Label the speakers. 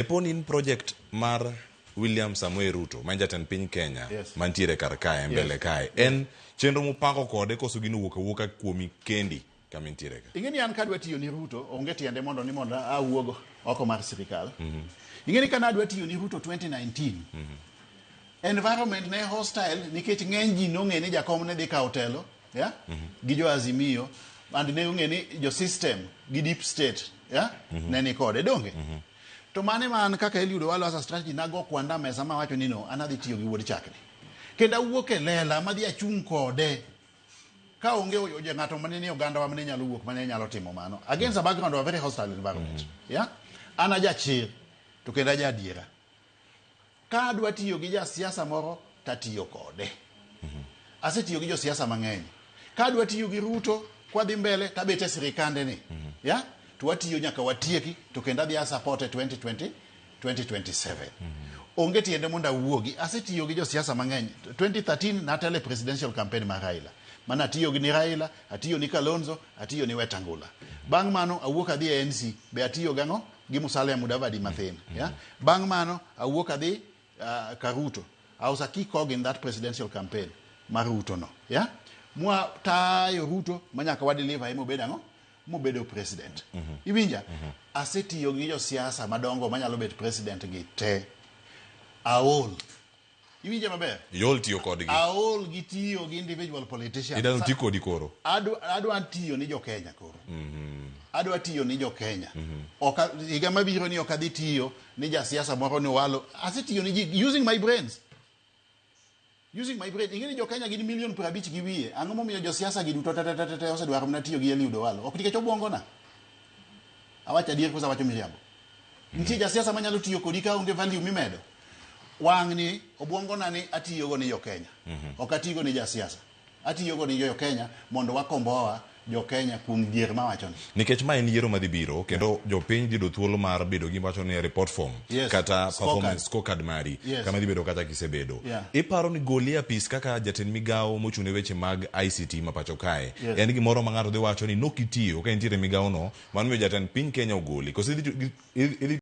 Speaker 1: Dipo ni in project mar William Samoei Ruto ma en jatend piny Kenya
Speaker 2: Yes.
Speaker 1: mantiere kar kae mbele kae en chenro mupango kode koso gino wuok awuoka kuomi kendi kama intiere ka?
Speaker 2: Ing'e ni an kadwa tiyo ni Ruto onge tiende mondo ni mondo awuog oko mar sirikal. Ing'e ni ka nadwa tiyo ni Ruto 2019 environment ne hostile nikech ng'eny ji nong'e ni jakom ne dhi kawo telo yeah? Gi jo Azimio and ne ong'e ni jo system gi deep state, yeah? Ne ni kode donge. To mane ma an kaka Eliud Owalo as a strategy nago kwanda mesa mawacho ni no, an adhi tiyo gi wuod chakni kendo awuok e lela madhi achung' kode ka onge ng'ato mane ni oganda wa mane nyalo wuok mane nyalo timo mano against a background of a very hostile environment. Yeah? An ajachir to kendo aja adiera. Ka adwa tiyo gi jasiasa moro tatiyo kode. Asetiyo gi josiasa mang'eny. Ka adwa tiyo gi Ruto kwadhi mbele tabet e sirikande ni. Yeah? To watiyo nyaka watieki to kendo adhi a support e 2020 2027. Onge tiende mondo awuogi. Asetiyo gi josiasa mang'eny. 2013 natelo e presidential campaign mar Raila. Mana atiyo gi ni Raila, atiyo ni Kalonzo, atiyo ni Wetangula. Bang' mano awuok adhi e NC, be atiyo gang'o? Gi Musalia Mudavadi mathin. Yeah? Bang' mano awuok adhi ka Ruto. I was a key cog in that presidential campaign mar Ruto no. Yeah? Mwa tayo Ruto manyaka wa deliver ema obedo ang'o? Mobedo president. Iwinja? Asetiyo gi josiasa madongo manyalo bet president gi te. Aol. Iwinja maber?
Speaker 1: Iol tiyo kodgi.
Speaker 2: Aol gi tiyo gi individual politicians.
Speaker 1: Idwaro ti kodi koro.
Speaker 2: Adwa tiyo ni jo-Kenya koro. Adwa tiyo ni jo-Kenya. Ok higa mabiro ni ok adhi tiyo ni jasiasa moro ni Owalo. Asetiyo ni ji using my brains. Using my brain. Ing'e ni jo-Kenya gin milion 50 gi wiye. Ang'o momiyo josiasa gi duto te te te te osedwaro mana tiyo gi Eliud Owalo? Ok nikech obuongona. Awacho adier koso awacho miriambo? Nitie jasiasa manyalo tiyo kodi ka onge value mimedo. Wang'ni obuongona ni atiyogo ni jo-Kenya. Ok atigo ni jasiasa. Atiyogo ni jo-Kenya mondo wakomboa jo-Kenya kuom dhier mawachoni.
Speaker 1: Nikech ma en yiero madhi biro kendo jopiny dhi yudo thuolo mar bedo gi wacho ni report form kata performance scorecard mari kama dhi bedo kata kisebedo. Iparo ni goli e apis kaka jatend migawo mochung' ne weche mag ICT ma pacho kae en gimoro ma ng'ato dhi wacho ni nokitiyo ka intiere e migawo no mano miyo jatend piny Kenya ogoli koso idhi idhi